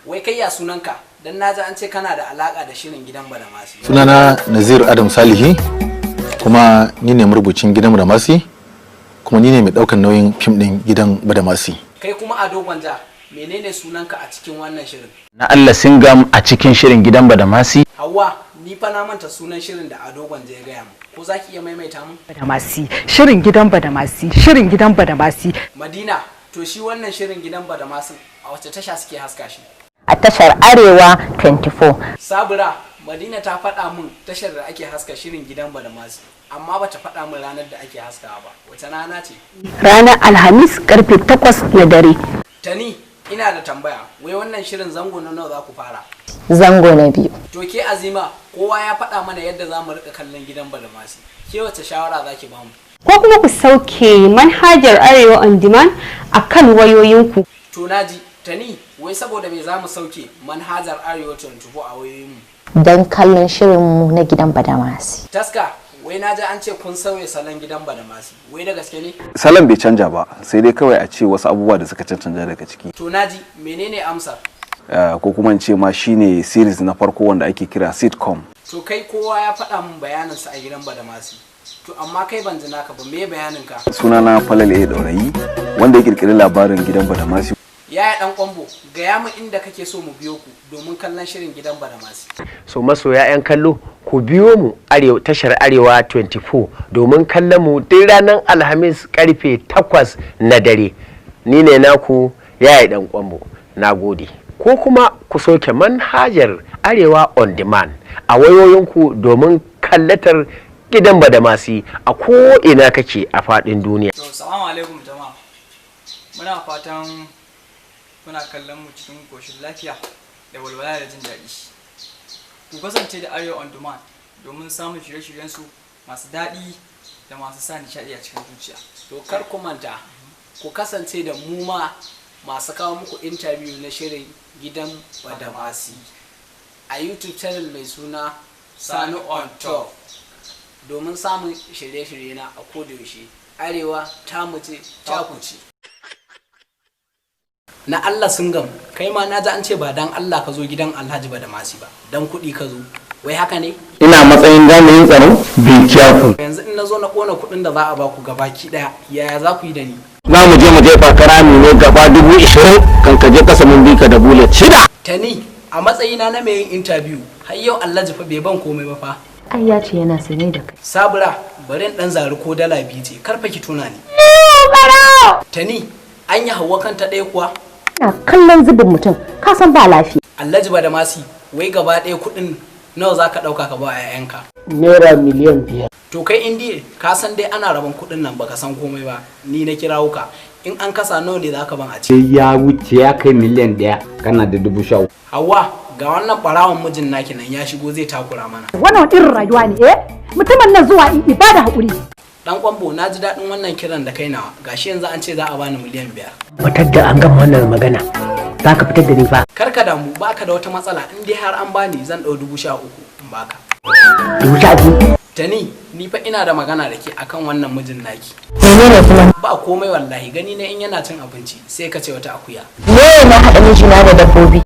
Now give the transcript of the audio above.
Wai kai ya sunanka? Dan na ji an ce kana da alaka da shirin Gidan Badamasi. Sunana Nazir Adam Salihi, kuma ni ne marubucin Gidan Badamasi, kuma ni ne mai daukan nauyin fim din Gidan Badamasi. Kai kuma Ado Gwanja, menene sunanka a cikin wannan shirin? Na Allah Singam a cikin shirin Gidan Badamasi. Hauwa, ni fa na manta sunan shirin da Ado Gwanja ya gaya mu. Ko za ki iya maimaita mun? Badamasi, shirin Gidan Badamasi, shirin Gidan Badamasi. Madina, to shi wannan shirin Gidan Badamasin a wace tasha suke haska shi? A tashar Arewa 24. Sabira, Madina ta faɗa min tashar da ake haska shirin Gidan Badamasi, amma bata faɗa min ranar da ake haskawa ba. Wace rana ce? Ranar Alhamis, karfe 8 na dare. Tani, ina da tambaya, wai wannan shirin zango na nawa za ku fara? Zango na biyu. To ke Azima, kowa ya faɗa mana yadda za mu riƙa kallon Gidan Badamasi. Ke wace shawara za ki bamu? Ko kuma ku sauke manhajar Arewa On Demand a kan wayoyinku. To naji, Tani, wai saboda me za mu sauke manhajar Arewa 24 a wayoyinmu? Don kallon shirinmu na Gidan Badamasi. Taska, wai na ji an ce kun sauya salon Gidan Badamasi. Wai da gaske ne? Salon bai canja ba, sai dai kawai a ce wasu abubuwa da suka cancanja daga ciki. To naji, menene amsar? Ko kuma in ce ma shine series na farko wanda ake kira sitcom. To kai, kowa ya faɗa min bayaninsa a Gidan Badamasi. To amma kai ban ji naka ba, me bayanin ka? Sunana Falal A Daurayi, wanda ya kirkiri labarin Gidan Badamasi. Yaya Dan Kwambo, gaya mu inda kake so mu biyo ku domin kallon shirin Gidan Badamasi. So masoya 'yan kallo, ku biyo mu arewa tashar Arewa 24 domin kallon mu duk ranar Alhamis karfe 8 na dare. Ni ne naku Yaya Dan Kwambo, na gode. Ko kuma ku sauke manhajar Arewa On Demand a wayoyinku domin kallatar Gidan Badamasi a ko ina kake a faɗin duniya. To, salamu alaikum jama'a. Muna fatan kuna kallon mu cikin koshin lafiya da walwala da jin daɗi. Ku kasance da Arewa On Demand domin samun shirye-shiryensu masu daɗi da masu sa nishaɗi a cikin zuciya. To kar ku manta, ku kasance da mu ma masu kawo muku interview na shirin Gidan Badamasi a YouTube channel mai suna Sani On Top domin samun shirye-shirye na a kodayaushe. Arewa ta mu ce, ta ku ce. Na Allah Singam, kai ma na ji an ce ba dan Allah ka zo gidan Alhaji Badamasi ba, dan kuɗi ka zo. Wai haka ne? Ina matsayin jami'in tsaro, be careful. Yanzu in na zo na kona kuɗin da za a baku gabaki ɗaya, yaya za ku yi da ni? Za mu je mu jefa karami ne gaba 20,000, kan ka je kasa mun bi ka da bullet shida. Tani, a matsayina na mai yin interview, har yau Alhaji fa bai ban komai ba fa. Ai ya ce yana sane da kai. Sabira, bari in dan zari ko dala 2 ce, karfa ki tuna ni. Tani, an yi hawa kanta ɗaya kuwa? Ina kallon zubin mutum, ka san ba lafiya. Alhaji Badamasi, wai gaba ɗaya kuɗin nawa za ka ɗauka ka ba a 'ya'yanka? Naira miliyan 5. To kai Indiya, ka san dai ana rabon kuɗin nan, baka san komai ba, ni na kirawo ka. In an kasa, nawa ne za ka ban a ci? Sai ya wuce ya kai miliyan 1, kana da 13,000. Hauwa, ga wannan ɓarawon mijin naki nan ya shigo zai takura mana. Wannan irin rayuwa ne, eh? Mutumin nan zuwa ibada haƙuri. Dan Kwambo, na ji daɗin wannan kiran da kai nawa. Gashi yanzu an ce za a bani miliyan 5. Fitar da an gama wannan magana, za ka fitar da ni fa. Kar ka damu, baka da wata matsala. In dai har an bani, zan ɗau 13,000 in baka. 13,000? Tani, ni fa ina da magana da ke akan wannan mijin naki. Menene kuma? Ba komai wallahi, gani ne in yana cin abinci sai ka ce wata akuya. Me na haɗa mijina da dabbobi?